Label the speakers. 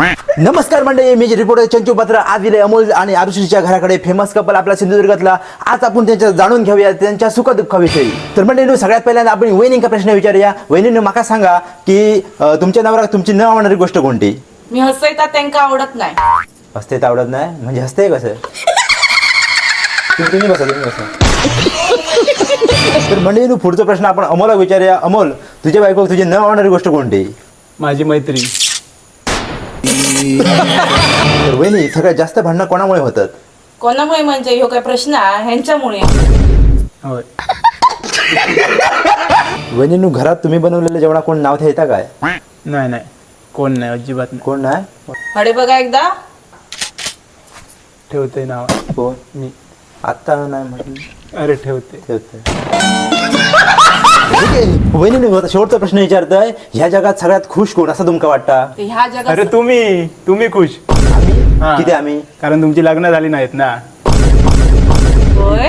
Speaker 1: नमस्कार मंडळी, मी रिपोर्टर चंचू पात्र. आज दिले अमोल आणि आरुषीच्या घराकडे. फेमस कपल आपला सिंधुदुर्गातला. आज आपण त्यांच्या जाणून घेऊया त्यांच्या सुखदुःखाविषयी. तर मंडळी, सगळ्यात पहिल्यांदा आपण वहिनींका प्रश्न विचारूया. वहिनींनो, माका सांगा की तुमच्या नवरा तुमची न आवडणारी गोष्ट कोणती?
Speaker 2: मी हसयता त्यांका आवडत नाही.
Speaker 1: हसते तर आवडत नाही म्हणजे हसते कसं? तुम्ही तुम्ही बसा, तुम्ही बसा. तर मंडळी, पुढचा प्रश्न आपण अमोलला विचारूया. अमोल, तुझ्या बायको तुझी न आवडणारी गोष्ट कोणती?
Speaker 3: माझी मैत्री.
Speaker 1: तर वहिनी, सगळ्यात जास्त भांडणं कोणामुळे होतात?
Speaker 2: कोणामुळे म्हणजे ह्यो काय प्रश्न हा? ह्यांच्यामुळे.
Speaker 3: होय.
Speaker 1: वहिनींनो, घरात तुम्ही बनवलेलं जेवणा कोण नाव ठेवता काय?
Speaker 3: नाही नाही, कोण नाही, अजिबात नाही.
Speaker 1: कोण नाही?
Speaker 2: अरे बघा एकदा.
Speaker 3: ठेवते नाव.
Speaker 1: कोण?
Speaker 3: मी.
Speaker 1: आता नाही म्हटलं.
Speaker 3: अरे, ठेवते.
Speaker 1: ठेवते. ठीक आहे. वहिनींनो, आता शेवटचा प्रश्न विचारतोय. ह्या जगात सगळ्यात खुश कोण असं तुमका वाटतं?
Speaker 2: ते ह्या जगात
Speaker 3: अरे, तुम्ही तुम्ही खुश.
Speaker 1: आम्ही?
Speaker 3: हा.
Speaker 1: किती आम्ही?
Speaker 3: कारण तुमची लग्न झाली नाहीत ना.
Speaker 2: होय.